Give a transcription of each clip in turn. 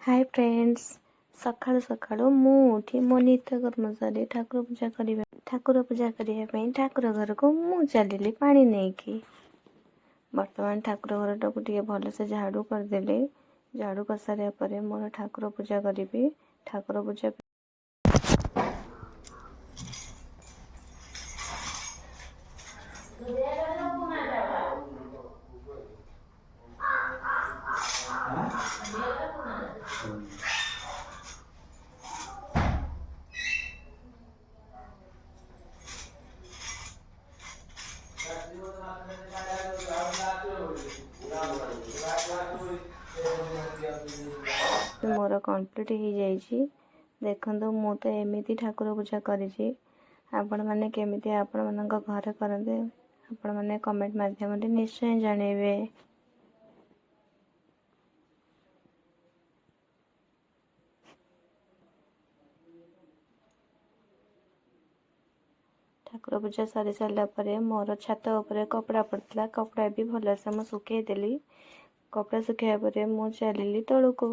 ହାଏ friends, ସକାଳୁ ସକାଳୁ ମୁଁ ଉଠି ମୋ ନିତ୍ୟକର୍ମ ସାରି ଠାକୁର ପୂଜା କରିବା ପାଇଁ ଠାକୁର ଘରକୁ ମୁଁ ଚାଲିଲି ପାଣି ନେଇକି। ବର୍ତ୍ତମାନ ଠାକୁର ଘରଟାକୁ ଟିକେ ଭଲସେ ଝାଡ଼ୁ କରିଦେଲି। ଝାଡ଼ୁ କରିସାରିବା ପରେ ମୋର ଠାକୁର ପୂଜା କରିବି। ଠାକୁର ପୂଜା ମୋର କମ୍ପ୍ଲିଟ୍ ହେଇଯାଇଛି। ଦେଖନ୍ତୁ, ମୁଁ ତ ଏମିତି ଠାକୁର ପୂଜା କରିଛି। ଆପଣମାନେ କେମିତି ଆପଣମାନଙ୍କ ଘରେ କରନ୍ତି, ଆପଣମାନେ କମେଣ୍ଟ ମାଧ୍ୟମରେ ନିଶ୍ଚୟ ଜଣେଇବେ। ଠାକୁର ପୂଜା ସରି ସାରିଲା ପରେ ମୋର ଛାତ ଉପରେ କପଡ଼ା ପଡ଼ିଥିଲା। କପଡ଼ା ବି ଭଲସେ ମୁଁ ଶୁଖେଇ ଦେଲି। କପଡ଼ା ଶୁଖେଇବା ପରେ ମୁଁ ଚାଲିଲି ତଳକୁ।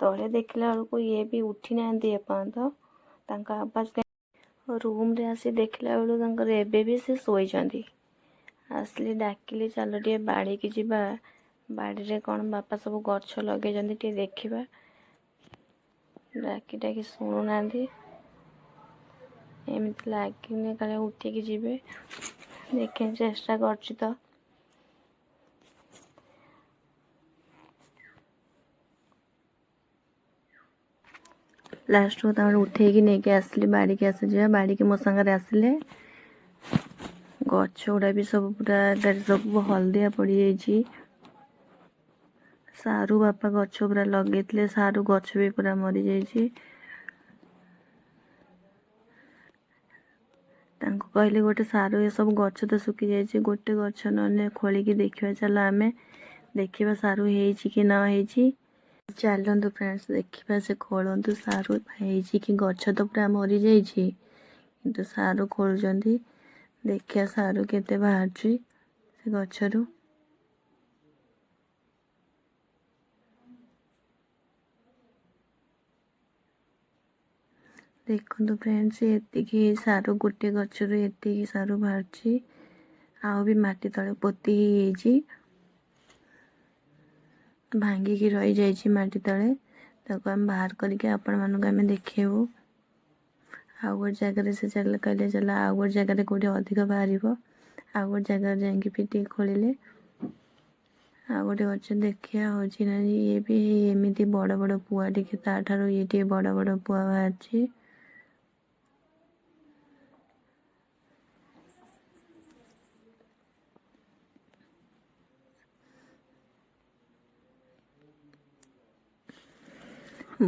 ତଳେ ଦେଖିଲା ବେଳକୁ ଇଏ ବି ଉଠି ନାହାନ୍ତି ଏପର୍ଯ୍ୟନ୍ତ। ତାଙ୍କ ଆବାଜ ରୁମ୍ରେ ଆସି ଦେଖିଲା ବେଳକୁ ତାଙ୍କର ଏବେ ବି ସେ ଶୋଇଛନ୍ତି। ଆସିଲି, ଡାକିଲି, ଚାଲ ଟିକେ ବାଡ଼ିକି ଯିବା। ବାଡ଼ିରେ କ'ଣ ବାପା ସବୁ ଗଛ ଲଗେଇଛନ୍ତି, ଟିକେ ଦେଖିବା। ଡାକି ଡାକି ଶୁଣୁନାହାନ୍ତି। ଏମିତି ଲାଗିନି କାଳେ ଉଠିକି ଯିବେ। ଦେଖିବା ଚେଷ୍ଟା କରୁଛି ତ। ଲାଷ୍ଟକୁ ତାଙ୍କୁ ଉଠେଇକି ନେଇକି ଆସିଲି। ବାଡ଼ିକି ଆସିଯିବା। ବାଡ଼ିକି ମୋ ସାଙ୍ଗରେ ଆସିଲେ। ଗଛ ଗୁଡ଼ା ବି ସବୁ ପୁରା ସବୁ ହଳଦିଆ ପଡ଼ିଯାଇଛି। ସାରୁ ବାପା ଗଛ ପୁରା ଲଗେଇଥିଲେ, ସାରୁ ଗଛ ବି ପୁରା ମରିଯାଇଛି। ତାଙ୍କୁ କହିଲି, ଗୋଟେ ସାରୁ ଏସବୁ ଗଛ ତ ଶୁଖିଯାଇଛି, ଗୋଟେ ଗଛ ନହେଲେ ଖୋଳିକି ଦେଖିବା। ଚାଲ ଆମେ ଦେଖିବା ସାରୁ ହେଇଛି କି ନ ହେଇଛି। ଚାଲନ୍ତୁ ଫ୍ରେଣ୍ଡସ୍, ଦେଖିବା। ସେ ଖୋଳନ୍ତୁ, ସାରୁ ହେଇଛି କି। ଗଛ ତ ପୁରା ମରିଯାଇଛି, କିନ୍ତୁ ସାରୁ ଖୋଳୁଛନ୍ତି। ଦେଖିବା ସାରୁ କେତେ ବାହାରୁଛି ସେ ଗଛରୁ। ଦେଖନ୍ତୁ ଫ୍ରେଣ୍ଡସ୍, ଏତିକି ସାରୁ, ଗୋଟେ ଗଛରୁ ଏତିକି ସାରୁ ବାହାରୁଛି। ଆଉ ବି ମାଟି ତଳେ ପୋତି ହେଇଯାଇଛି, ଭାଙ୍ଗିକି ରହିଯାଇଛି ମାଟି ତଳେ। ତାକୁ ଆମେ ବାହାର କରିକି ଆପଣମାନଙ୍କୁ ଆମେ ଦେଖେଇବୁ। ଆଉ ଗୋଟେ ଜାଗାରେ ସେ ଚାଲ କହିଲେ, ଚାଲ ଆଉ ଗୋଟେ ଜାଗାରେ କେଉଁଠି ଅଧିକ ବାହାରିବ। ଆଉ ଗୋଟେ ଜାଗାରେ ଯାଇକି ବି ଟିକେ ଖୋଳିଲେ। ଆଉ ଗୋଟେ ଗଛ ଦେଖିବା ହେଉଛି ନା। ଇଏ ବି ଏମିତି ବଡ଼ ବଡ଼ ପୁଆ, ଟିକେ ତାଠାରୁ ଇଏ ଟିକେ ବଡ଼ ବଡ଼ ପୁଆ ବାହାରିଛି।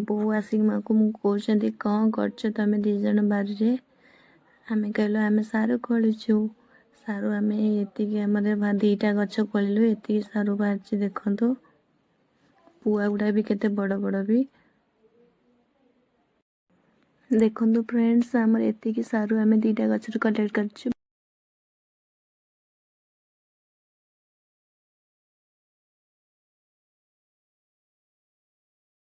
ବୋଉ ଆସିକି ମାକୁ ମୁଁ କହୁଛନ୍ତି, କ'ଣ କରୁଛ ତମେ ଦୁଇ ଜଣ ବାରିରେ? ଆମେ କହିଲୁ, ଆମେ ସାରୁ ଖୋଳୁଛୁ। ସାରୁ ଆମେ ଏତିକି, ଆମର ଦୁଇଟା ଗଛ ଖୋଳିଲୁ, ଏତିକି ସାରୁ ବାହାରିଛି। ଦେଖନ୍ତୁ, ପୁଆ ଗୁଡ଼ା ବି କେତେ ବଡ଼ ବଡ଼ ବି। ଦେଖନ୍ତୁ ଫ୍ରେଣ୍ଡସ୍, ଆମର ଏତିକି ସାରୁ ଆମେ ଦୁଇଟା ଗଛରୁ କଲେକ୍ଟ କରିଛୁ।